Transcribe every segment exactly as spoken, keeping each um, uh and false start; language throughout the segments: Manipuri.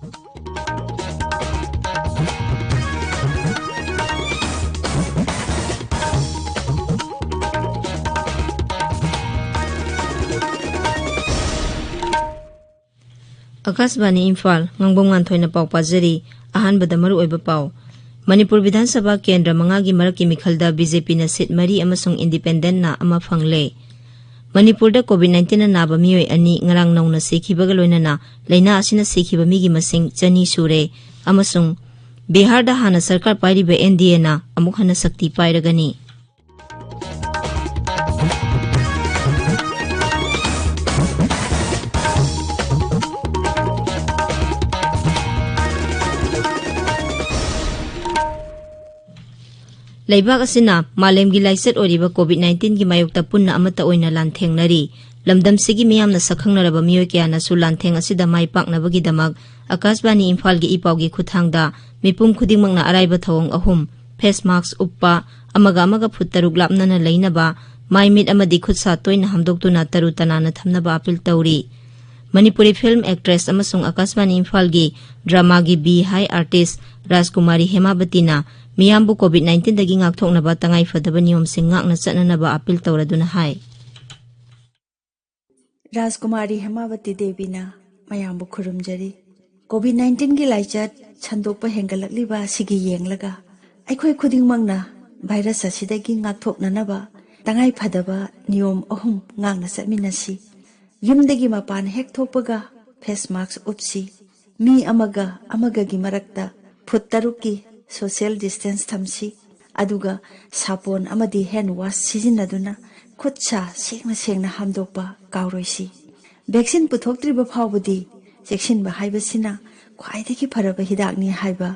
ꯑꯀꯥꯁꯕꯥꯅꯤ ꯏꯝꯐꯥꯜ, ꯉꯥꯡꯕꯝ ꯉꯥꯟꯊꯣꯏꯅ ꯄꯥꯎ ꯄꯥꯖꯔꯤ꯫ ꯑꯍꯥꯟꯕꯗ ꯃꯔꯨꯑꯣꯏꯕ ꯄꯥꯎ꯫ ꯃꯅꯤꯄꯨꯔ ꯕꯤꯙꯥꯟ ꯁꯚꯥ ꯀꯦꯟꯗ꯭ꯔ ꯃꯉꯥꯒꯤ ꯃꯔꯛꯀꯤ ꯃꯤꯈꯜꯗ ꯕꯤ ꯖꯦ ꯄꯤꯅ ꯁꯤꯠ ꯃꯔꯤ ꯑꯃꯁꯨꯡ ꯏꯟꯗꯤꯄꯦꯟꯗꯦꯟꯠꯅ ꯑꯃ ꯐꯪꯂꯦ꯫ ꯃꯅꯤꯄꯨꯔꯗ ꯀꯣꯚꯤꯗ ꯅꯥꯏꯟꯇꯤꯟꯅ ꯅꯥꯕ ꯃꯤꯑꯣꯏ ꯑꯅꯤ ꯉꯔꯥꯡ ꯅꯧꯅ ꯁꯤꯈꯤꯕꯒ ꯂꯣꯏꯅꯅ ꯂꯥꯏꯅꯥ ꯑꯁꯤꯅ ꯁꯤꯈꯤꯕ ꯃꯤꯒꯤ ꯃꯁꯤꯡ ꯆꯅꯤ ꯁꯨꯔꯦ ꯑꯃꯁꯨꯡ ꯕꯤꯍꯥꯔꯗ ꯍꯥꯟꯅ ꯁꯔꯀꯥꯔ ꯄꯥꯏꯔꯤꯕ ꯑꯦꯟ ꯗꯤ ꯑꯦꯅ ꯑꯃꯨꯛ ꯍꯟꯅ ꯁꯛꯇꯤ ꯄꯥꯏꯔꯒꯅꯤ꯫ ꯂꯩꯕꯥꯛ ꯑꯁꯤꯅ ꯃꯥꯂꯦꯝꯒꯤ ꯂꯥꯏꯆꯠ ꯑꯣꯏꯔꯤꯕ ꯀꯣꯚꯤꯗ ꯅꯥꯏꯟꯇꯤꯟꯒꯤ ꯃꯥꯌꯣꯛꯇ ꯄꯨꯟꯅ ꯑꯃꯠꯇ ꯑꯣꯏꯅ ꯂꯥꯟꯊꯦꯡꯅꯔꯤ꯫ ꯂꯝꯗꯝꯁꯤꯒꯤ ꯃꯤꯌꯥꯝꯅ ꯁꯛꯈꯪꯅꯔꯕ ꯃꯤꯑꯣꯏ ꯀꯌꯥꯅꯁꯨ ꯂꯥꯟꯊꯦꯡ ꯑꯁꯤꯗ ꯃꯥꯏ ꯄꯥꯛꯅꯕꯒꯤꯗꯃꯛ ꯑꯀꯥꯁꯕꯥꯅꯤ ꯏꯝꯐꯥꯜꯒꯤ ꯏ ꯄꯥꯎꯒꯤ ꯈꯨꯠꯊꯥꯡꯗ ꯃꯤꯄꯨꯝ ꯈꯨꯗꯤꯡꯃꯛꯅ ꯑꯔꯥꯏꯕ ꯊꯧꯑꯣꯡ ꯑꯍꯨꯝ, ꯐꯦꯁ ꯃꯥꯛꯁ ꯎꯞꯄ, ꯑꯃꯒ ꯑꯃꯒ ꯐꯨꯠ ꯇꯔꯨꯛ ꯂꯥꯞꯅꯅ ꯂꯩꯅꯕ, ꯃꯥꯏ ꯃꯤꯠ ꯑꯃꯗꯤ ꯈꯨꯠ ꯁꯥ ꯇꯣꯏꯅ ꯍꯥꯝꯗꯣꯛꯇꯨꯅ ꯇꯔꯨ ꯇꯅꯥꯟꯅ ꯊꯝꯅꯕ ꯑꯥꯄꯤꯜ ꯇꯧꯔꯤ꯫ ꯃꯅꯤꯄꯨꯔꯤ ꯐꯤꯜꯝ ꯑꯦꯛꯇ꯭ꯔꯦꯁ ꯑꯃꯁꯨꯡ ꯑꯀꯥꯁꯕꯥꯅꯤ ꯏꯝꯐꯥꯜꯒꯤ ꯗ꯭ꯔꯃꯥꯒꯤ ꯕꯤ ꯍꯥꯏ ꯑꯥꯔꯇꯤꯁ ꯔꯥꯖꯀꯨꯃꯥꯔꯤ ꯍꯦꯃꯥꯕꯇꯤꯅ ꯃꯤꯌꯥꯝꯕꯨ ꯀꯣꯚꯤꯗ ꯅꯥꯏꯟꯇꯤꯟꯗꯒꯤ ꯉꯥꯛꯊꯣꯛꯅꯕ ꯇꯉꯥꯏꯐꯗꯕ ꯅꯤꯌꯣꯝꯁꯤꯡ ꯉꯥꯛꯅ ꯆꯠꯅꯅꯕ ꯑꯥꯄꯤꯜ ꯇꯧꯔꯗꯨꯅ ꯍꯥꯏ꯫ ꯔꯥꯖꯀꯨꯃꯥꯔꯤ ꯍꯦꯃꯥꯕꯇꯤ ꯗꯦꯕꯤꯅ ꯃꯌꯥꯝꯕꯨ ꯈꯨꯔꯨꯝꯖꯔꯤ꯫ ꯀꯣꯚꯤꯗ ꯅꯥꯏꯟꯇꯤꯟꯒꯤ ꯂꯥꯏꯆꯠ ꯁꯟꯗꯣꯛꯄ ꯍꯦꯟꯒꯠꯂꯛꯂꯤꯕ ꯑꯁꯤꯒꯤ ꯌꯦꯡꯂꯒ ꯑꯩꯈꯣꯏ ꯈꯨꯗꯤꯡꯃꯛꯅ ꯚꯥꯏꯔꯁ ꯑꯁꯤꯗꯒꯤ ꯉꯥꯛꯊꯣꯛꯅꯅꯕ ꯇꯉꯥꯏ ꯐꯗꯕ ꯅꯤꯌꯣꯝ ꯑꯍꯨꯝ ꯉꯥꯛꯅ ꯆꯠꯃꯤꯟꯅꯁꯤ꯫ ꯌꯨꯝꯗꯒꯤ ꯃꯄꯥꯟ ꯍꯦꯛ ꯊꯣꯛꯄꯒ ꯐꯦꯁ ꯃꯥꯛꯁ ꯎꯞꯁꯤ꯫ ꯃꯤ ꯑꯃꯒ ꯑꯃꯒꯒꯤ ꯃꯔꯛꯇ ꯐꯨꯠ ꯇꯔꯨꯛꯀꯤ ꯁꯣꯁꯤꯌꯦꯜ ꯗꯤꯁꯇꯦꯟꯁ ꯊꯝꯁꯤ꯫ ꯑꯗꯨꯒ ꯁꯥꯄꯣꯟ ꯑꯃꯗꯤ ꯍꯦꯟ ꯋꯥꯁ ꯁꯤꯖꯤꯟꯅꯗꯨꯅ ꯈꯨꯠ ꯁꯥ ꯁꯦꯡꯅ ꯁꯦꯡꯅ ꯍꯥꯝꯗꯣꯛꯄ ꯀꯥꯎꯔꯣꯏꯁꯤ꯫ ꯚꯦꯛꯁꯤꯟ ꯄꯨꯊꯣꯛꯇ꯭ꯔꯤꯕ ꯐꯥꯎꯕꯗꯤ ꯆꯦꯛꯁꯤꯟꯕ ꯍꯥꯏꯕꯁꯤꯅ ꯈ꯭ꯋꯥꯏꯗꯒꯤ ꯐꯔꯕ ꯍꯤꯗꯥꯛꯅꯤ ꯍꯥꯏꯕ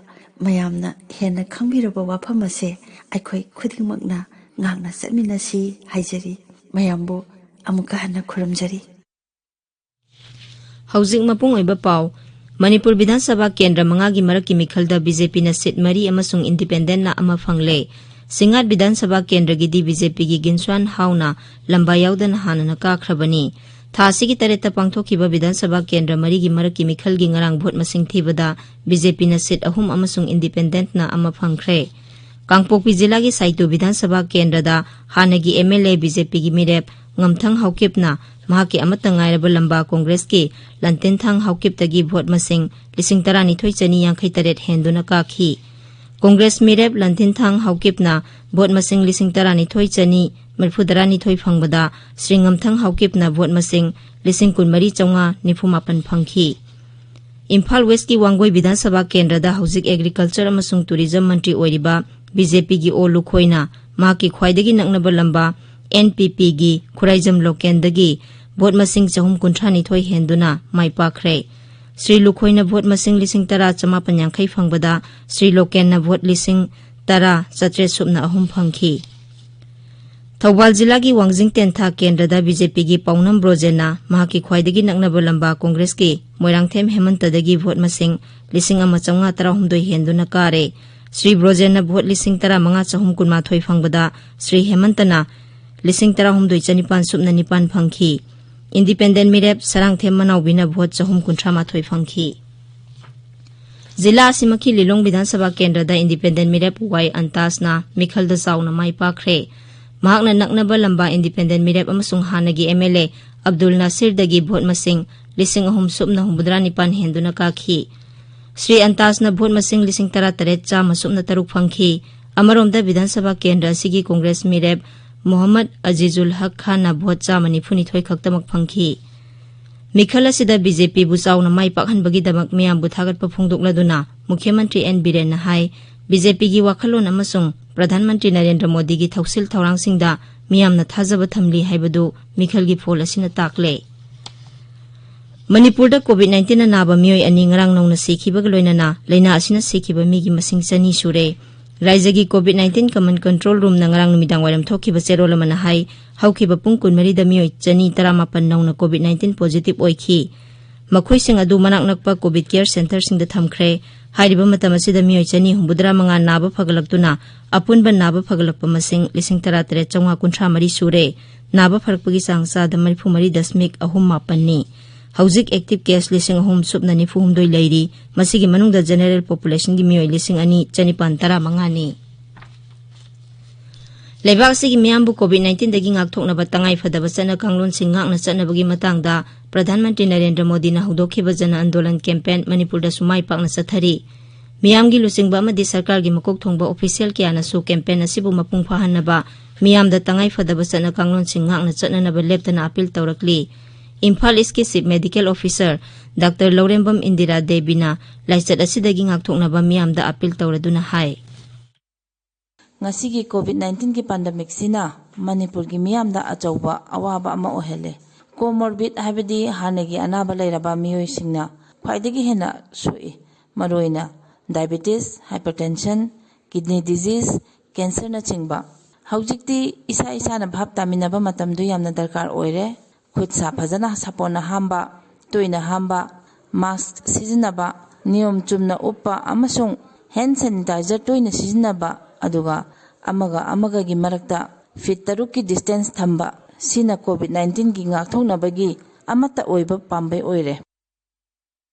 ꯃꯌꯥꯝꯅ ꯍꯦꯟꯅ ꯈꯪꯕꯤꯔꯕ ꯋꯥꯐꯝ ꯑꯁꯦ ꯑꯩꯈꯣꯏ ꯈꯨꯗꯤꯡꯃꯛꯅ ꯉꯥꯛꯅ ꯆꯠꯃꯤꯟꯅꯁꯤ ꯍꯥꯏꯖꯔꯤ꯫ ꯃꯌꯥꯝꯕꯨ ꯑꯃꯨꯛꯀ ꯍꯟꯅ ꯈꯨꯔꯨꯝꯖꯔꯤ꯫ ꯍꯧꯖꯤꯛ ꯃꯄꯨꯡ ꯑꯣꯏꯕ ꯄꯥꯎ꯫ ꯃꯅꯤꯄꯨꯔ ꯕꯤꯙꯥꯟ ꯁꯚꯥ ꯀꯦꯟꯗ꯭ꯔ ꯃꯉꯥꯒꯤ ꯃꯔꯛꯀꯤ ꯃꯤꯈꯜꯗ ꯕꯤ ꯖꯦ ꯄꯤꯅ ꯁꯤꯠ ꯃꯔꯤ ꯑꯃꯁꯨꯡ ꯏꯟꯗꯤꯄꯦꯟꯗꯦꯟꯠꯅ ꯑꯃ ꯐꯪꯂꯦ꯫ ꯁꯤꯡꯉꯥꯠ ꯕꯤꯙꯥꯟ ꯁꯚꯥ ꯀꯦꯟꯗ꯭ꯔꯒꯤꯗꯤ ꯕꯤ ꯖꯦ ꯄꯤꯒꯤ ꯒꯤꯟꯁ꯭ꯋꯥꯟ ꯍꯥꯎꯅ ꯂꯝꯕꯥ ꯌꯥꯎꯗꯅ ꯍꯥꯟꯅꯅ ꯀꯥꯈ꯭ꯔꯕꯅꯤ꯫ ꯊꯥ ꯑꯁꯤꯒꯤ ꯇꯔꯦꯠꯇ ꯄꯥꯡꯊꯣꯛꯈꯤꯕ ꯕꯤꯙꯥꯟ ꯁꯚꯥ ꯀꯦꯟꯗ꯭ꯔ ꯃꯔꯤꯒꯤ ꯃꯔꯛꯀꯤ ꯃꯤꯈꯜꯒꯤ ꯉꯔꯥꯡ ꯚꯣꯠ ꯃꯁꯤꯡ ꯊꯤꯕꯗ ꯕꯤ ꯖꯦ ꯄꯤꯅ ꯁꯤꯠ ꯑꯍꯨꯝ ꯑꯃꯁꯨꯡ ꯏꯟꯗꯤꯄꯦꯟꯗꯦꯟꯠꯅ ꯑꯃ ꯐꯪꯈ꯭ꯔꯦ꯫ ꯀꯥꯡꯄꯣꯛꯄꯤ ꯖꯤꯂꯥꯒꯤ ꯁꯥꯏꯇꯨ ꯕꯤꯙꯥꯟ ꯁꯚꯥ ꯀꯦꯟꯗ꯭ꯔꯗ ꯍꯥꯟꯅꯒꯤ M L A B J ꯄꯤꯒꯤ ꯃꯤꯔꯦꯞ ꯉꯝꯊꯪ ꯍꯥꯎꯀꯤꯞꯅ ꯃꯍꯥꯛꯀꯤ ꯑꯃꯠꯇ ꯉꯥꯏꯔꯕ ꯂꯝꯕꯥ ꯀꯣꯡꯒ꯭ꯔꯦꯁꯀꯤ ꯂꯟꯊꯤꯟꯊꯥꯡ ꯍꯥꯎꯀꯤꯞꯇꯒꯤ ꯚꯣꯠ ꯃꯁꯤꯡ ꯂꯤꯁꯤꯡ ꯇꯔꯥꯅꯤꯊꯣꯏ ꯆꯅꯤ ꯌꯥꯡꯈꯩ ꯇꯔꯦꯠ ꯍꯦꯟꯗꯨꯅ ꯀꯥꯈꯤ꯫ ꯀꯣꯡꯒ꯭ꯔꯦꯁ ꯃꯤꯔꯦꯞ ꯂꯟꯊꯤꯟꯊꯥꯡ ꯍꯥꯎꯀꯤꯞꯅ ꯚꯣꯠ ꯃꯁꯤꯡ ꯂꯤꯁꯤꯡ ꯇꯔꯥꯅꯤꯊꯣꯏ ꯆꯅꯤ ꯃꯔꯤꯐꯨꯇꯔꯥꯅꯤꯊꯣꯏ ꯐꯪꯕꯗ, ꯁ꯭ꯔꯤ ꯉꯝꯊꯪ ꯍꯥꯎꯀꯤꯞꯅ ꯚꯣꯠ ꯃꯁꯤꯡ ꯂꯤꯁꯤꯡ ꯀꯨꯟꯃꯔꯤ ꯆꯥꯝꯃꯉꯥ ꯅꯤꯐꯨ ꯃꯥꯄꯟ ꯐꯪꯈꯤ꯫ ꯏꯝꯐꯥꯜ ꯋꯦꯁꯀꯤ ꯋꯥꯡꯒꯣꯏ ꯕꯤꯙꯥꯟ ꯁꯚꯥ ꯀꯦꯟꯗ꯭ꯔꯗ ꯍꯧꯖꯤꯛ ꯑꯦꯒ꯭ꯔꯤꯀꯜꯆꯔ ꯑꯃꯁꯨꯡ ꯇꯨꯔꯤꯖꯝ ꯃꯟꯇ꯭ꯔꯤ ꯑꯣꯏꯔꯤꯕ ꯕꯤ ꯖꯦ ꯄꯤꯒꯤ ꯑꯣ ꯂꯨꯈꯣꯏꯅ ꯃꯍꯥꯛꯀꯤ ꯈ꯭ꯋꯥꯏꯗꯒꯤ ꯅꯛꯅꯕ ꯂꯝꯕꯥ ꯑꯦꯟ ꯄꯤ ꯄꯤꯒꯤ ꯈꯨꯔꯥꯏꯖꯝ ꯂꯣꯀꯦꯟꯗꯒꯤ ꯚꯣꯠ ꯃꯁꯤꯡ ꯆꯍꯨꯝ ꯀꯨꯟꯊ꯭ꯔꯥ ꯅꯤꯊꯣꯏ ꯍꯦꯟꯗꯨꯅ ꯃꯥꯏ ꯄꯥꯛꯈ꯭ꯔꯦ꯫ ꯁ꯭ꯔꯤ ꯂꯨꯈꯣꯏꯅ ꯚꯣꯠ ꯃꯁꯤꯡ ꯂꯤꯁꯤꯡ ꯇꯔꯥ ꯆꯃꯥꯄꯟ ꯌꯥꯡꯈꯩ ꯐꯪꯕꯗ, ꯁ꯭ꯔꯤ ꯂꯣꯀꯦꯟꯅ ꯚꯣꯠ ꯂꯤꯁꯤꯡ ꯇꯔꯥ ꯆꯥꯇ꯭ꯔꯦꯠ ꯁꯨꯞꯅ ꯑꯍꯨꯝ ꯐꯪꯈꯤ꯫ ꯊꯧꯕꯥꯜ ꯖꯤꯂꯥꯒꯤ ꯋꯥꯡꯖꯤꯡ ꯇꯦꯟꯊꯥ ꯀꯦꯟꯗ꯭ꯔꯗ ꯕꯤ ꯖꯦ ꯄꯤꯒꯤ ꯄꯥꯎꯅꯝ ꯕ꯭ꯔꯣꯖꯦꯟꯅ ꯃꯍꯥꯛꯀꯤ ꯈ꯭ꯋꯥꯏꯗꯒꯤ ꯅꯛꯅꯕ ꯂꯝꯕꯥ ꯀꯣꯡꯒ꯭ꯔꯦꯁꯀꯤ ꯃꯣꯏꯔꯥꯡꯊꯦꯝ ꯍꯦꯃꯟꯇꯗꯒꯤ ꯚꯣꯠ ꯃꯁꯤꯡ ꯂꯤꯁꯤꯡ ꯑꯃ ꯆꯥꯝꯃꯉꯥ ꯇꯔꯥꯍꯨꯝꯗꯣꯏ ꯍꯦꯟꯗꯨꯅ ꯀꯥꯔꯦ꯫ ꯁ꯭ꯔꯤ ꯕ꯭ꯔꯣꯖꯦꯟꯅ ꯚꯣꯠ ꯂꯤꯁꯤꯡ ꯇꯔꯥꯃꯉꯥ ꯆꯍꯨꯝ ꯀꯨꯟꯃꯥꯊꯣꯏ ꯐꯪꯕꯗ, ꯁ꯭ꯔꯤ ꯍꯦꯃꯟꯇꯅ ꯂꯤꯁꯤꯡ ꯇꯔꯥꯍꯨꯝꯗꯣꯏ ꯆꯅꯤꯄꯥꯟ ꯁꯨꯞꯅ ꯅꯤꯄꯥꯟ ꯐꯪꯈꯤ꯫ ꯏꯟꯗꯤꯄꯦꯟꯗꯦꯟꯠ ꯃꯤꯔꯦꯞ ꯁꯔꯥꯡꯊꯦꯝ ꯃꯅꯥꯎꯕꯤꯅ ꯚꯣꯠ ꯆꯍꯨꯝ ꯀꯨꯟꯊ꯭ꯔꯥ ꯃꯥꯊꯣꯏ ꯐꯪꯈꯤ꯫ ꯖꯤꯂꯥ ꯑꯁꯤꯃꯛꯀꯤ ꯂꯤꯂꯣꯡ ꯕꯤꯙꯥꯟ ꯁꯚꯥ ꯀꯦꯟꯗ꯭ꯔꯗ ꯏꯟꯗꯤꯄꯦꯟꯗꯦꯟꯠ ꯃꯤꯔꯦꯞ ꯋꯥꯏ ꯑꯟꯇꯥꯁꯅ ꯃꯤꯈꯜꯗ ꯆꯥꯎꯅ ꯃꯥꯏ ꯄꯥꯛꯈ꯭ꯔꯦ꯫ ꯃꯍꯥꯛꯅ ꯅꯛꯅꯕ ꯂꯝꯕꯥ ꯏꯟꯗꯤꯄꯦꯟꯗꯦꯟꯠ ꯃꯤꯔꯦꯞ ꯑꯃꯁꯨꯡ ꯍꯥꯟꯅꯒꯤ ꯑꯦꯝ ꯑꯦꯜ ꯑꯦ ꯑꯕꯗꯨꯜ ꯅꯥꯁꯤꯔꯗꯒꯤ ꯚꯣꯠ ꯃꯁꯤꯡ ꯂꯤꯁꯤꯡ ꯑꯍꯨꯝ ꯁꯨꯞꯅ ꯍꯨꯝꯐꯨꯇꯔꯥ ꯅꯤꯄꯥꯟ ꯍꯦꯟꯗꯨꯅ ꯀꯥꯈꯤ꯫ ꯁ꯭ꯔꯤ ꯑꯟꯇꯥꯁꯅ ꯚꯣꯠ ꯃꯁꯤꯡ ꯂꯤꯁꯤꯡ ꯇꯔꯥ ꯇꯔꯦꯠ ꯆꯥꯝꯃ ꯁꯨꯞꯅ ꯇꯔꯨꯛ ꯐꯪꯈꯤ꯫ ꯑꯃꯔꯣꯝꯗ, ꯕꯤꯙꯥꯟ ꯁꯚꯥ ꯀꯦꯟꯗ꯭ꯔ ꯑꯁꯤꯒꯤ ꯀꯣꯡꯒ꯭ꯔꯦꯁ ꯃꯤꯔꯦꯞ ꯃꯣꯍꯝꯃꯗ ꯑꯖꯤꯖꯨꯜ ꯍꯛ ꯈꯥꯟꯅ ꯚꯣꯠ ꯆꯥꯝꯃ ꯅꯤꯐꯨ ꯅꯤꯊꯣꯏ ꯈꯛꯇꯃꯛ ꯐꯪꯈꯤ꯫ ꯃꯤꯈꯜ ꯑꯁꯤꯗ ꯕꯤ ꯖꯦ ꯄꯤꯕꯨ ꯆꯥꯎꯅ ꯃꯥꯏ ꯄꯥꯛꯍꯟꯕꯒꯤꯗꯃꯛ ꯃꯤꯌꯥꯝꯕꯨ ꯊꯥꯒꯠꯄ ꯐꯣꯡꯗꯣꯛꯂꯗꯨꯅ ꯃꯨꯈ꯭ꯌ ꯃꯟꯇ꯭ꯔꯤ ꯑꯦꯟ ꯕꯤꯔꯦꯟꯅ ꯍꯥꯏ, ꯕꯤ ꯖꯦ ꯄꯤꯒꯤ ꯋꯥꯈꯜꯂꯣꯟ ꯑꯃꯁꯨꯡ ꯄ꯭ꯔꯙꯥꯟ ꯃꯟꯇ꯭ꯔꯤ ꯅꯔꯦꯟꯗ꯭ꯔ ꯃꯣꯗꯤꯒꯤ ꯊꯧꯁꯤꯜ ꯊꯧꯔꯥꯡꯁꯤꯡꯗ ꯃꯤꯌꯥꯝꯅ ꯊꯥꯖꯕ ꯊꯝꯂꯤ ꯍꯥꯏꯕꯗꯨ ꯃꯤꯈꯜꯒꯤ ꯄꯣꯜ ꯑꯁꯤꯅ ꯇꯥꯛꯂꯦ꯫ ꯃꯅꯤꯄꯨꯔꯗ ꯀꯣꯚꯤꯗ ꯅꯥꯏꯟꯇꯤꯟꯅ ꯅꯥꯕ ꯃꯤꯑꯣꯏ ꯑꯅꯤ ꯉꯔꯥꯡ ꯅꯧꯅ ꯁꯤꯈꯤꯕꯒ ꯂꯣꯏꯅꯅ ꯂꯥꯏꯅꯥ ꯑꯁꯤꯅ ꯁꯤꯈꯤꯕ ꯃꯤꯒꯤ ꯃꯁꯤꯡ ꯆꯅꯤ ꯁꯨꯔꯦ꯫ ꯔꯥꯏꯖ꯭ꯌꯒꯤ ꯀꯣꯚꯤꯗ ꯅꯥꯏꯟꯇꯤꯟ ꯀꯃꯟ ꯀꯟꯇ꯭ꯔꯣꯜ ꯔꯨꯝꯅ ꯉꯔꯥꯡ ꯅꯨꯃꯤꯗꯥꯡ ꯋꯥꯏꯔꯝ ꯊꯣꯛꯈꯤꯕ ꯆꯦꯔꯣꯜ ꯑꯃꯅ ꯍꯥꯏ, ꯍꯧꯈꯤꯕ ꯄꯨꯡ ꯀꯨꯟꯃꯔꯤꯗ ꯃꯤꯑꯣꯏ ꯆꯅꯤ ꯇꯔꯥꯃꯥꯄꯟ ꯅꯧꯅ ꯀꯣꯚꯤꯗ ꯅꯥꯏꯟꯇꯤꯟ ꯄꯣꯖꯤꯇꯤꯚ ꯑꯣꯏꯈꯤ꯫ ꯃꯈꯣꯏꯁꯤꯡ ꯑꯗꯨ ꯃꯅꯥꯛ ꯅꯛꯄ ꯀꯣꯚꯤꯗ ꯀꯦꯌꯔ ꯁꯦꯟꯇꯔꯁꯤꯡꯗ ꯊꯝꯈ꯭ꯔꯦ꯫ ꯍꯥꯏꯔꯤꯕ ꯃꯇꯝ ꯑꯁꯤꯗ ꯃꯤꯑꯣꯏ ꯆꯅꯤ ꯍꯨꯝꯐꯨꯇꯔꯥ ꯃꯉꯥ ꯅꯥꯕ ꯐꯒꯠꯂꯛꯇꯨꯅ ꯑꯄꯨꯟꯕ ꯅꯥꯕ ꯐꯒꯠꯂꯛꯄ ꯃꯁꯤꯡ ꯂꯤꯁꯤꯡ ꯇꯔꯥ ꯇꯔꯦꯠ ꯆꯥꯝꯃꯉꯥ ꯀꯨꯟꯊ꯭ꯔꯥ ꯃꯔꯤ ꯁꯨꯔꯦ꯫ ꯅꯥꯕ ꯐꯔꯛꯄꯒꯤ ꯆꯥꯡ ꯆꯥꯗ ꯃꯔꯤꯐꯨ ꯃꯔꯤ ꯗꯁꯃꯤꯛ ꯑꯍꯨꯝ ꯃꯥꯄꯟꯅꯤ꯫ ꯍꯧꯖꯤꯛ active case ꯂꯤꯁꯤꯡ ꯑꯍꯨꯝ ꯁꯨꯞꯅ ꯅꯤꯐꯨ ꯍꯨꯝꯗꯣꯏ ꯂꯩꯔꯤ꯫ ꯃꯁꯤꯒꯤ ꯃꯅꯨꯡꯗ general population ꯒꯤ ꯃꯤꯑꯣꯏ ꯂꯤꯁꯤꯡ ꯑꯅꯤ ꯆꯅꯤꯄꯥꯟ ꯇꯔꯥ ꯃꯉꯥꯅꯤ꯫ ꯂꯩꯕꯥꯛ ꯑꯁꯤꯒꯤ ꯃꯤꯌꯥꯝꯕꯨ COVID nineteen ꯗꯒꯤ ꯉꯥꯛꯊꯣꯛꯅꯕ ꯇꯉꯥꯏ ꯐꯗꯕ ꯆꯠꯅ ꯀꯥꯡꯂꯣꯟꯁꯤꯡ ꯉꯥꯛꯅ ꯆꯠꯅꯕꯒꯤ ꯃꯇꯥꯡꯗ ꯄ꯭ꯔꯙꯥꯟ ꯃꯟꯇ꯭ꯔꯤ ꯅꯔꯦꯟꯗ꯭ꯔ ꯃꯣꯗꯤꯅ ꯍꯧꯗꯣꯛꯈꯤꯕ ꯖꯅ ꯑꯟꯗꯣꯂꯟ campaign ꯃꯅꯤꯄꯨꯔꯗꯁꯨ ꯃꯥꯏ ꯄꯥꯛꯅ ꯆꯠꯊꯔꯤ꯫ ꯃꯤꯌꯥꯝꯒꯤ ꯂꯨꯆꯤꯡꯕ ꯑꯃꯗꯤ ꯁꯔꯀꯥꯔꯒꯤ ꯃꯀꯣꯛ ꯊꯣꯡꯕ official ꯀꯌꯥꯅꯁꯨ campaign ꯑꯁꯤꯕꯨ ꯃꯄꯨꯡ ꯐꯥꯍꯟꯅꯕ ꯃꯤꯌꯥꯝꯗ ꯇꯉꯥꯏ ꯐꯗꯕ ꯆꯠꯅ ꯀꯥꯡꯂꯣꯟꯁꯤꯡ ꯉꯥꯛꯅ ꯆꯠꯅꯅꯕ ꯂꯦꯞꯇꯅ appeal ꯇꯧꯔꯛꯂꯤ꯫ ꯏꯝꯐꯥꯜ East ꯀꯤ Chief Medical Officer Doctor ꯂꯧꯔꯦꯝꯕꯝ ꯏꯟꯗꯤꯔꯥ ꯗꯦꯕꯤꯅ ꯂꯥꯏꯆꯠ ꯑꯁꯤꯗꯒꯤ ꯉꯥꯛꯊꯣꯛꯅꯕ ꯃꯤꯌꯥꯝꯗ appeal ꯇꯧꯔꯗꯨꯅ ꯍꯥꯏ꯫ ꯉꯁꯤꯒꯤ COVID nineteen ꯒꯤ pandemic ꯁꯤꯅ ꯃꯅꯤꯄꯨꯔꯒꯤ ꯃꯤꯌꯥꯝꯗ ꯑꯆꯧꯕ ꯑꯋꯥꯕ ꯑꯃ ꯑꯣꯏꯍꯜꯂꯦ꯫ Comorbid ꯍꯥꯏꯕꯗꯤ ꯍꯥꯟꯅꯒꯤ ꯑꯅꯥꯕ ꯂꯩꯔꯕ ꯃꯤꯑꯣꯏꯁꯤꯡꯅ ꯈ꯭ꯋꯥꯏꯗꯒꯤ ꯍꯦꯟꯅ ꯁꯣꯛꯏ꯫ ꯃꯔꯨꯑꯣꯏꯅ diabetes, hypertension, kidney disease, cancer ꯅꯆꯤꯡꯕ꯫ ꯍꯧꯖꯤꯛꯇꯤ ꯏꯁꯥ ꯏꯁꯥꯅ ꯚꯥꯞ ꯇꯥꯃꯤꯟꯅꯕ ꯃꯇꯝꯗꯨ ꯌꯥꯝꯅ ꯗꯔꯀꯥꯔ ꯑꯣꯏꯔꯦ꯫ ꯈꯨꯠ ꯁꯥ ꯐꯖꯅ ꯁꯥꯄꯣꯟꯅ ꯍꯥꯝꯕ, ꯇꯣꯏꯅ ꯍꯥꯝꯕ, mask ꯁꯤꯖꯤꯟꯅꯕ, ꯅꯤꯌꯣꯝ ꯆꯨꯝꯅ ꯎꯞꯄ ꯑꯃꯁꯨꯡ hand sanitizer ꯇꯣꯏꯅ ꯁꯤꯖꯤꯟꯅꯕ, ꯑꯗꯨꯒ ꯑꯃꯒ ꯑꯃꯒꯒꯤ ꯃꯔꯛꯇ feet ꯇꯔꯨꯛꯀꯤ distance ꯊꯝꯕ, ꯁꯤꯅ COVID nineteen ꯒꯤ ꯉꯥꯛꯊꯣꯛꯅꯕꯒꯤ ꯑꯃꯠꯇ ꯑꯣꯏꯕ ꯄꯥꯝꯕꯩ ꯑꯣꯏꯔꯦ꯫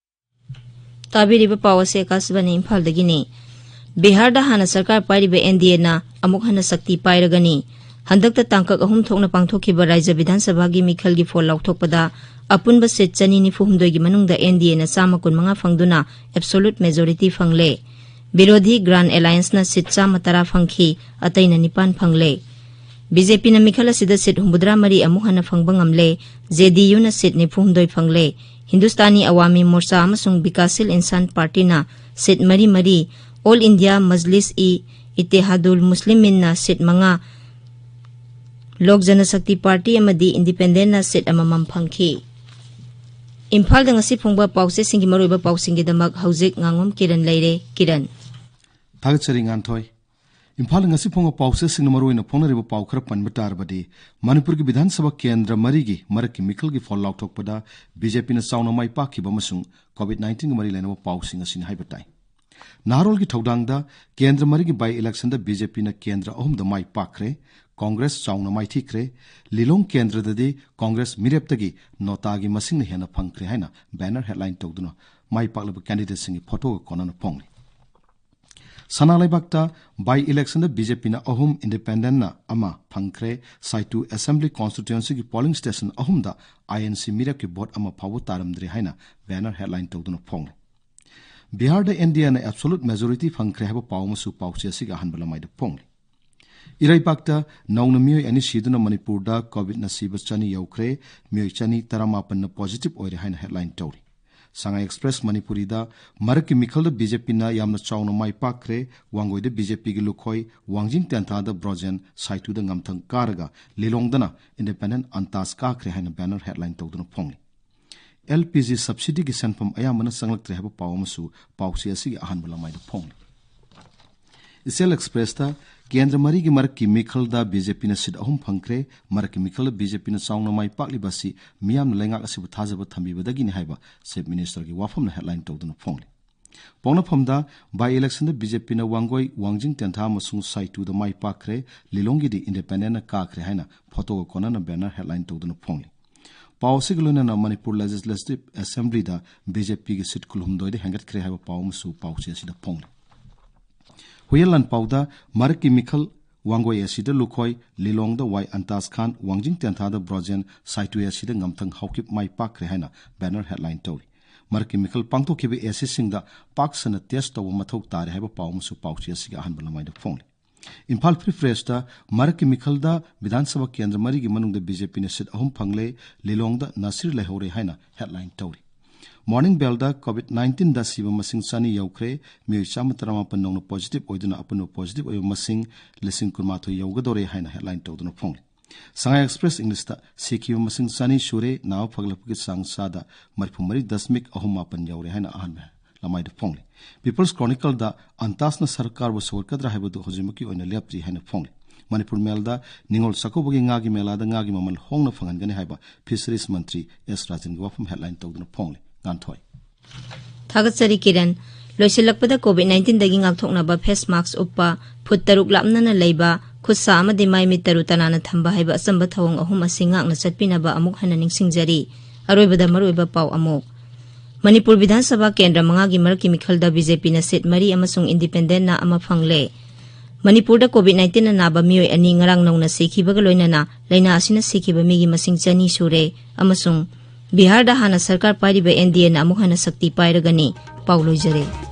ꯇꯥꯕꯤꯔꯤꯕ ꯄꯥꯎ ꯑꯁꯤ ꯑꯀꯥꯁꯕꯥꯅꯤ ꯏꯝꯐꯥꯜꯗꯒꯤꯅꯤ꯫ ꯕꯤꯍꯥꯔꯗ ꯍꯥꯟꯅ ꯁꯔꯀꯥꯔ ꯄꯥꯏꯔꯤꯕ NDA ꯅ ꯑꯃꯨꯛ ꯍꯟꯅ ꯁꯛꯇꯤ ꯄꯥꯏꯔꯒꯅꯤ꯫ ꯍꯟꯗꯛꯇ ꯇꯥꯡꯀꯛ ꯑꯍꯨꯝ ꯊꯣꯛꯅ ꯄꯥꯡꯊꯣꯛꯈꯤꯕ ꯔꯥꯖ꯭ꯌ ꯕꯤꯙꯥꯟ ꯁꯚꯥꯒꯤ ꯃꯤꯈꯜꯒꯤ ꯐꯣꯜ ꯂꯥꯎꯊꯣꯛꯄꯗ ꯑꯄꯨꯟꯕ seat ꯆꯅꯤ ꯅꯤꯐꯨ ꯍꯨꯝꯗꯣꯏꯒꯤ ꯃꯅꯨꯡꯗ NDA ꯅ ꯆꯥꯝꯃ ꯀꯨꯟꯃꯉꯥ ꯐꯪꯗꯨꯅ absolute majority ꯐꯪꯂꯦ꯫ ꯕꯤꯔꯣꯙꯤ Grand Alliance ꯅ seat ꯆꯥꯝꯃ ꯇꯔꯥ ꯐꯪꯈꯤ, ꯑꯇꯩꯅ ꯅꯤꯄꯥꯟ ꯐꯪꯂꯦ꯫ BJP ꯅ ꯃꯤꯈꯜ ꯑꯁꯤꯗ seat ꯍꯨꯝꯐꯨꯇꯔꯥ ꯃꯔꯤ ꯑꯃꯨꯛ ꯍꯟꯅ ꯐꯪꯕ ꯉꯝꯂꯦ꯫ JDU ꯅ seat ꯅꯤꯐꯨ ꯍꯨꯝꯗꯣꯏ ꯐꯪꯂꯦ꯫ ꯍꯤꯟꯗꯨꯁꯇꯥꯅꯤ ꯑꯋꯥꯃꯤ ꯃꯣꯔꯆꯥ ꯑꯃꯁꯨꯡ ꯕꯤꯀꯥꯁꯁꯤꯜ ꯏꯟꯁꯥꯟ ꯄꯥꯔꯇꯤꯅ seat ꯃꯔꯤ ꯃꯔꯤ, All India Majlis-e-Ittehadul Muslimin ꯅ seat ꯃꯉꯥ, ꯂꯣꯛ ꯖꯅꯁꯛꯇꯤ ꯄꯥꯔꯇꯤ ꯑꯃꯗꯤ independent ꯅ seat ꯑꯃꯃꯝ ꯐꯪꯈꯤ꯫ ꯏꯝꯐꯥꯜꯗ ꯉꯁꯤ ꯐꯣꯡꯕ ꯄꯥꯎꯆꯦꯁꯤꯡꯒꯤ ꯃꯔꯨꯑꯣꯏꯕ ꯄꯥꯎꯁꯤꯡꯒꯤꯗꯃꯛ ꯍꯧꯖꯤꯛ ꯉꯥꯉꯣꯝ ꯀꯤꯔꯟ ꯂꯩꯔꯦ꯫ ꯀꯤꯔꯟ꯫ ꯊꯥꯒꯠꯆꯔꯤ, ꯉꯥꯟꯊꯣꯏ꯫ ꯏꯝꯐꯥꯜꯗ ꯉꯁꯤ ꯐꯣꯡꯕ ꯄꯥꯎꯆꯦꯁꯤꯡꯅ ꯃꯔꯨꯑꯣꯏꯅ ꯐꯣꯡꯅꯔꯤꯕ ꯄꯥꯎ ꯈꯔ ꯄꯟꯕ ꯇꯥꯔꯕꯗꯤ, ꯃꯅꯤꯄꯨꯔꯒꯤ ꯕꯤꯙꯥꯟ ꯁꯚꯥ ꯀꯦꯟꯗ꯭ꯔ ꯃꯔꯤꯒꯤ ꯃꯔꯛꯀꯤ ꯃꯤꯈꯜꯒꯤ ꯐꯣꯜ ꯂꯥꯎꯊꯣꯛꯄꯗ BJP ꯅ ꯆꯥꯎꯅ ꯃꯥꯏ ꯄꯥꯛꯈꯤꯕ ꯑꯃꯁꯨꯡ COVID nineteen ꯒ ꯃꯔꯤ ꯂꯩꯅꯕ ꯄꯥꯎꯁꯤꯡ ꯑꯁꯤꯅꯤ ꯍꯥꯏꯕ ꯇꯥꯏ꯫ ꯅꯍꯥꯔꯣꯜꯒꯤ ꯊꯧꯗꯥꯡꯗ ꯀꯦꯟꯗ꯭ꯔ ꯃꯔꯤꯒꯤ by election ꯗ BJP ꯅ ꯀꯦꯟꯗ꯭ꯔ ꯑꯍꯨꯝꯗ ꯃꯥꯏ ꯄꯥꯛꯈ꯭ꯔꯦ꯫ ꯀꯣꯡꯒ꯭ꯔꯦꯁ ꯆꯥꯎꯅ ꯃꯥꯏꯊꯤꯈ꯭ꯔꯦ꯫ ꯂꯤꯂꯣꯡ ꯀꯦꯟꯗ꯭ꯔꯗꯗꯤ ꯀꯣꯡꯒ꯭ꯔꯦꯁ ꯃꯤꯔꯦꯞꯇꯒꯤ ꯅꯣꯇꯥꯒꯤ ꯃꯁꯤꯡꯅ ꯍꯦꯟꯅ ꯐꯪꯈ꯭ꯔꯦ ꯍꯥꯏꯅ ꯕꯦꯅꯔ ꯍꯦꯗꯂꯥꯏꯟ ꯇꯧꯗꯨꯅ ꯃꯥꯏ ꯄꯥꯛꯂꯕ ꯀꯦꯟꯗꯤꯗꯦꯠꯁꯤꯡꯒꯤ ꯐꯣꯇꯣꯒ ꯀꯣꯟꯅꯅ ꯐꯣꯡꯂꯤ꯫ ꯁꯅꯥ ꯂꯩꯕꯥꯛꯇ ꯕꯥꯏ ꯏꯂꯦꯛꯁꯟꯗ ꯕꯤ ꯖꯦ ꯄꯤꯅ ꯑꯍꯨꯝ, ꯏꯟꯗꯤꯄꯦꯟꯗꯦꯟꯠꯅ ꯑꯃ ꯐꯪꯈ꯭ꯔꯦ꯫ ꯁꯥꯏꯇꯨ ꯑꯦꯁꯦꯝꯕ꯭ꯂꯤ ꯀꯣꯟꯁꯇꯤꯇ꯭ꯌꯨꯑꯦꯟꯁꯤꯒꯤ ꯄꯣꯂꯤꯡ ꯁ꯭ꯇꯦꯁꯟ ꯑꯍꯨꯝꯗ ꯑꯥꯏ ꯑꯦꯟ ꯁꯤ ꯃꯤꯔꯦꯞꯀꯤ ꯚꯣꯠ ꯑꯃ ꯐꯥꯎꯕ ꯇꯥꯔꯝꯗ꯭ꯔꯦ ꯍꯥꯏꯅ ꯕꯦꯅꯔ ꯍꯦꯗꯂꯥꯏꯟ ꯇꯧꯗꯨꯅ ꯐꯣꯡꯂꯤ꯫ ꯕꯤꯍꯥꯔꯗ ꯑꯦꯟ ꯗꯤ ꯑꯦꯅ ꯑꯦꯕꯁꯣꯂꯨꯠ ꯃꯦꯖꯣꯔꯤꯇꯤ ꯐꯪꯈ꯭ꯔꯦ ꯍꯥꯏꯕ ꯄꯥꯎ ꯑꯃꯁꯨ ꯄꯥꯎꯆꯦ ꯑꯁꯤꯒꯤ ꯑꯍꯥꯟꯕ ꯂꯃꯥꯏꯗ ꯐꯣꯡꯂꯤ꯫ ꯏꯔꯩꯕꯥꯛꯇ ꯅꯧꯅ ꯃꯤꯑꯣꯏ ꯑꯅꯤ ꯁꯤꯗꯨꯅ ꯃꯅꯤꯄꯨꯔꯗ ꯀꯣꯚꯤꯗꯅ ꯁꯤꯕ ꯆꯅꯤ ꯌꯧꯈ꯭ꯔꯦ꯫ ꯃꯤꯑꯣꯏ ꯆꯅꯤ ꯇꯔꯥꯃꯥꯄꯟꯅ ꯄꯣꯖꯤꯇꯤꯚ ꯑꯣꯏꯔꯦ ꯍꯥꯏꯅ ꯍꯦꯗꯂꯥꯏꯟ ꯇꯧꯔꯤ꯫ ꯁꯉꯥꯏ ꯑꯦꯛꯁꯄ꯭ꯔꯦꯁ ꯃꯅꯤꯄꯨꯔꯤꯗ ꯃꯔꯛꯀꯤ ꯃꯤꯈꯜꯗ ꯕꯤ ꯖꯦ ꯄꯤꯅ ꯌꯥꯝꯅ ꯆꯥꯎꯅ ꯃꯥꯏ ꯄꯥꯛꯈ꯭ꯔꯦ꯫ ꯋꯥꯡꯒꯣꯏꯗ ꯕꯤ ꯖꯦ ꯄꯤꯒꯤ ꯂꯨꯈꯣꯏ, ꯋꯥꯡꯖꯤꯡ ꯇꯦꯟꯊꯥꯗ ꯕ꯭ꯔꯣꯖꯦꯟ, ꯁꯥꯏꯇꯨꯗ ꯉꯝꯊꯪ ꯀꯥꯔꯒ ꯂꯤꯂꯣꯡꯗꯅ ꯏꯟꯗꯤꯄꯦꯟꯗꯦꯟꯠ ꯑꯟꯇꯥꯖ ꯀꯥꯈ꯭ꯔꯦ ꯍꯥꯏꯅ ꯕꯦꯅꯔ ꯍꯦꯗꯂꯥꯏꯟ ꯇꯧꯗꯨꯅ ꯐꯣꯡꯂꯤ꯫ ꯑꯦꯜ ꯄꯤ ꯖꯤ ꯁꯕꯁꯤꯗꯤꯒꯤ ꯁꯦꯟꯐꯝ ꯑꯌꯥꯝꯕꯅ ꯆꯪꯂꯛꯇ꯭ꯔꯦ ꯍꯥꯏꯕ ꯄꯥꯎ ꯑꯃꯁꯨ ꯄꯥꯎꯆꯦ ꯑꯁꯤꯒꯤ ꯑꯍꯥꯟꯕ ꯂꯃꯥꯏꯗ ꯐꯣꯡꯂꯤ꯫ ꯏꯆꯦꯜ ꯑꯦꯛꯁꯄ꯭ꯔꯦꯁꯇ ꯀꯦꯟꯗ꯭ꯔ ꯃꯔꯤꯒꯤ ꯃꯔꯛꯀꯤ ꯃꯤꯈꯜꯗ ꯕꯤ ꯖꯦ ꯄꯤꯅ ꯁꯤꯠ ꯑꯍꯨꯝ ꯐꯪꯈ꯭ꯔꯦ꯫ ꯃꯔꯛꯀꯤ ꯃꯤꯈꯜꯗ ꯕꯤ ꯖꯦ ꯄꯤꯅ ꯆꯥꯎꯅ ꯃꯥꯏ ꯄꯥꯛꯂꯤꯕ ꯑꯁꯤ ꯃꯤꯌꯥꯝꯅ ꯂꯩꯉꯥꯛ ꯑꯁꯤꯕꯨ ꯊꯥꯖꯕ ꯊꯝꯕꯤꯕꯗꯒꯤꯅꯤ ꯍꯥꯏꯕ ꯆꯤꯐ ꯃꯤꯅꯤꯁꯇꯔꯒꯤ ꯋꯥꯐꯝꯅ ꯍꯦꯗꯂꯥꯏꯟ ꯇꯧꯗꯨꯅ ꯐꯣꯡꯂꯤ꯫ ꯄꯣꯛꯅꯐꯝꯗ ꯕꯥꯏ ꯏꯂꯦꯛꯁꯟꯗ ꯕꯤ ꯖꯦ ꯄꯤꯅ ꯋꯥꯡꯒꯣꯏ, ꯋꯥꯡꯖꯤꯡ ꯇꯦꯟꯊꯥ ꯑꯃꯁꯨꯡ ꯁꯥꯏꯇꯨꯗ ꯃꯥꯏ ꯄꯥꯛꯈ꯭ꯔꯦ꯫ ꯂꯤꯂꯣꯡꯒꯤꯗꯤ ꯏꯟꯗꯤꯄꯦꯟꯗꯦꯟꯠꯅ ꯀꯥꯈ꯭ꯔꯦ ꯍꯥꯏꯅ ꯐꯣꯇꯣꯒ ꯀꯣꯟꯅꯅ ꯕꯦꯅꯔ ꯍꯦꯗꯂꯥꯏꯟ ꯇꯧꯗꯨꯅ ꯐꯣꯡꯂꯤ꯫ ꯄꯥꯎ ꯑꯁꯤꯒ ꯂꯣꯏꯅꯅ ꯃꯅꯤꯄꯨꯔ ꯂꯦꯖꯤꯁꯂꯦꯇꯤꯚ ꯑꯦꯁꯦꯝꯕ꯭ꯂꯤꯗ ꯕꯤ ꯖꯦ ꯄꯤꯒꯤ ꯁꯤꯠ ꯀꯨꯟꯍꯨꯝꯗꯣꯏꯗ ꯍꯦꯟꯒꯠꯈ꯭ꯔꯦ ꯍꯥꯏꯕ ꯄꯥꯎ ꯑꯃꯁꯨ ꯄꯥꯎꯆꯦ ꯑꯁꯤꯗ ꯐꯣꯡꯂꯤ꯫ ꯍꯨꯏꯌꯦꯟ ꯂꯥꯟꯄꯥꯎꯗ ꯃꯔꯛꯀꯤ ꯃꯤꯈꯜ ꯋꯥꯡꯒꯣꯏ ꯑꯦ ꯁꯤꯗ ꯂꯨꯈꯣꯏ, ꯂꯤꯂꯣꯡꯗ ꯋꯥꯏ ꯑꯟꯇꯥꯖ ꯈꯥꯟ, ꯋꯥꯡꯖꯤꯡ ꯇꯦꯟꯊꯥꯗ ꯕ꯭ꯔꯣꯖꯦꯟ, ꯁꯥꯏꯇꯨ ꯑꯦ ꯁꯤꯗ ꯉꯝꯊꯪ ꯍꯥꯎꯀꯤꯞ ꯃꯥꯏ ꯄꯥꯛꯈ꯭ꯔꯦ ꯍꯥꯏꯅ ꯕꯦꯅꯔ ꯍꯦꯗꯂꯥꯏꯟ ꯇꯧꯔꯤ꯫ ꯃꯔꯛꯀꯤ ꯃꯤꯈꯜ ꯄꯥꯡꯊꯣꯛꯈꯤꯕ ꯑꯦ ꯁꯤꯁꯤꯡꯗ ꯄꯥꯛ ꯁꯟꯅ ꯇꯦꯁ ꯇꯧꯕ ꯃꯊꯧ ꯇꯥꯔꯦ ꯍꯥꯏꯕ ꯄꯥꯎ ꯑꯃꯁꯨ ꯄꯥꯎꯆꯦ ꯑꯁꯤꯒꯤ ꯑꯍꯥꯟꯕ ꯂꯃꯥꯏꯗ ꯐꯣꯡꯂꯤ꯫ ꯏꯝꯐꯥꯜ ꯐ꯭ꯔꯤ ꯄ꯭ꯔꯦꯁꯇ ꯃꯔꯛꯀꯤ ꯃꯤꯈꯜꯗ ꯕꯤꯙꯥꯟ ꯁꯚꯥ ꯀꯦꯟꯗ꯭ꯔ ꯃꯔꯤꯒꯤ ꯃꯅꯨꯡꯗ ꯕꯤ ꯖꯦ ꯄꯤꯅ ꯁꯤꯠ ꯑꯍꯨꯝ ꯐꯪꯂꯦ, ꯂꯤꯂꯣꯡꯗ ꯅꯥꯁꯤꯔ ꯂꯩꯍꯧꯔꯦ ꯍꯥꯏꯅ ꯍꯦꯗꯂꯥꯏꯟ ꯇꯧꯔꯤ꯫ ꯃꯣꯔꯅꯤꯡ ꯕꯦꯜꯗ ꯀꯣꯚꯤꯗ ꯅꯥꯏꯟꯇꯤꯟꯗ ꯁꯤꯕ ꯃꯁꯤꯡ ꯆꯅꯤ ꯌꯧꯈ꯭ꯔꯦ, ꯃꯤꯑꯣꯏ ꯆꯥꯝꯃ ꯇꯔꯥꯃꯥꯄꯟ ꯅꯧꯅ ꯄꯣꯖꯤꯇꯤꯚ ꯑꯣꯏꯗꯨꯅ ꯑꯄꯨꯟꯕ ꯄꯣꯖꯤꯇꯤꯚ ꯑꯣꯏꯕ ꯃꯁꯤꯡ ꯂꯤꯁꯤꯡ ꯀꯨꯟꯃꯥꯊꯣꯏ ꯌꯧꯒꯗꯧꯔꯦ ꯍꯥꯏꯅ ꯍꯦꯗꯂꯥꯏꯟ ꯇꯧꯗꯨꯅ ꯐꯣꯡꯂꯤ꯫ ꯁꯉꯥꯏ ꯑꯦꯛꯁꯄ꯭ꯔꯦꯁ ꯏꯪꯂꯤꯁꯇ ꯁꯤꯈꯤꯕ ꯃꯁꯤꯡ ꯆꯅꯤ ꯁꯨꯔꯦ, ꯅꯥꯕ ꯐꯒꯠꯂꯛꯄꯒꯤ ꯆꯥꯡ ꯆꯥꯗ ꯃꯔꯤꯐꯨ ꯃꯔꯤ ꯗꯁꯃꯤꯛ ꯑꯍꯨꯝ ꯃꯥꯄꯟ ꯌꯧꯔꯦ ꯍꯥꯏꯅ ꯑꯍꯥꯟꯕ ꯂꯃꯥꯏꯗ ꯐꯣꯡꯂꯤ꯫ ꯄꯤꯄꯜꯁ ꯀ꯭ꯔꯣꯅꯤꯀꯜꯗ ꯑꯟꯇꯥꯁꯅ ꯁꯔꯀꯥꯔꯕꯨ ꯁꯧꯒꯠꯀꯗ꯭ꯔꯥ ꯍꯥꯏꯕꯗꯨ ꯍꯧꯖꯤꯛꯃꯛꯀꯤ ꯑꯣꯏꯅ ꯂꯦꯞꯇ꯭ꯔꯤ ꯍꯥꯏꯅ ꯐꯣꯡꯂꯤ꯫ ꯃꯅꯤꯄꯨꯔ ꯃꯦꯜꯗ ꯅꯤꯉꯣꯜ ꯆꯥꯛꯀꯧꯕꯒꯤ ꯉꯥꯒꯤ ꯃꯦꯂꯥꯗ ꯉꯥꯒꯤ ꯃꯃꯜ ꯍꯣꯡꯅ ꯐꯪꯍꯟꯒꯅꯤ ꯍꯥꯏꯕ ꯐꯤꯁꯔꯤꯁ ꯃꯟꯇ꯭ꯔꯤ ꯑꯦꯁ ꯔꯥꯖꯦꯟꯒꯤ ꯋꯥꯐꯝ ꯍꯦꯗꯂꯥꯏꯟ ꯇꯧꯗꯨꯅ ꯐꯣꯡꯂꯤ꯫ ꯉꯥꯟꯊꯣꯏ꯫ ꯊꯥꯒꯠꯆꯔꯤ ꯀꯤꯔꯟ꯫ ꯂꯣꯏꯁꯤꯜꯂꯛꯄꯗ ꯀꯣꯚꯤꯗ ꯅꯥꯏꯟꯇꯤꯟꯗꯒꯤ ꯉꯥꯛꯊꯣꯛꯅꯕ ꯐꯦꯁ ꯃꯥꯛꯁ ꯎꯞꯄ, ꯐꯨꯠ ꯇꯔꯨꯛ ꯂꯥꯞꯅꯅ ꯂꯩꯕ, ꯈꯨꯠ ꯁꯥ ꯑꯃꯗꯤ ꯃꯥꯏ ꯃꯤꯠ ꯇꯔꯨ ꯇꯅꯥꯟꯅ ꯊꯝꯕ ꯍꯥꯏꯕ ꯑꯆꯝꯕ ꯊꯧꯑꯣꯡ ꯑꯍꯨꯝ ꯑꯁꯤ ꯉꯥꯛꯅ ꯆꯠꯄꯤꯅꯕ ꯑꯃꯨꯛ ꯍꯟꯅ ꯅꯤꯡꯁꯤꯡꯖꯔꯤ꯫ ꯑꯔꯣꯏꯕꯗ ꯃꯔꯨꯑꯣꯏꯕ ꯄꯥꯎ ꯑꯃꯨꯛ꯫ ꯃꯅꯤꯄꯨꯔ ꯕꯤꯙꯥꯟ ꯁꯚꯥ ꯀꯦꯟꯗ꯭ꯔ ꯃꯉꯥꯒꯤ ꯃꯔꯛꯀꯤ ꯃꯤꯈꯜꯗ ꯕꯤ ꯖꯦ ꯄꯤꯅ ꯁꯤꯠ ꯃꯔꯤ ꯑꯃꯁꯨꯡ ꯏꯟꯗꯤꯄꯦꯟꯗꯦꯟꯠꯅ ꯑꯃ ꯐꯪꯂꯦ꯫ ꯃꯅꯤꯄꯨꯔꯗ ꯀꯣꯚꯤꯗ ꯅꯥꯏꯟꯇꯤꯟꯅ ꯅꯥꯕ ꯃꯤꯑꯣꯏ ꯑꯅꯤ ꯉꯔꯥꯡ ꯅꯧꯅ ꯁꯤꯈꯤꯕꯒ ꯂꯣꯏꯅꯅ ꯂꯥꯏꯅꯥ ꯑꯁꯤꯅ ꯁꯤꯈꯤꯕ ꯃꯤꯒꯤ ꯃꯁꯤꯡ ꯆꯅꯤ ꯁꯨꯔꯦ ꯑꯃꯁꯨꯡ ꯕꯤꯍꯥꯔꯗ ꯍꯥꯟꯅ ꯁꯔꯀꯥꯔ ꯄꯥꯏꯔꯤꯕ ꯑꯦꯟ ꯗꯤ ꯑꯦꯅ ꯑꯃꯨꯛ ꯍꯟꯅ ꯁꯛꯇꯤ ꯄꯥꯏꯔꯒꯅꯤ꯫ ꯄꯥꯎ ꯂꯣꯏꯖꯔꯦ꯫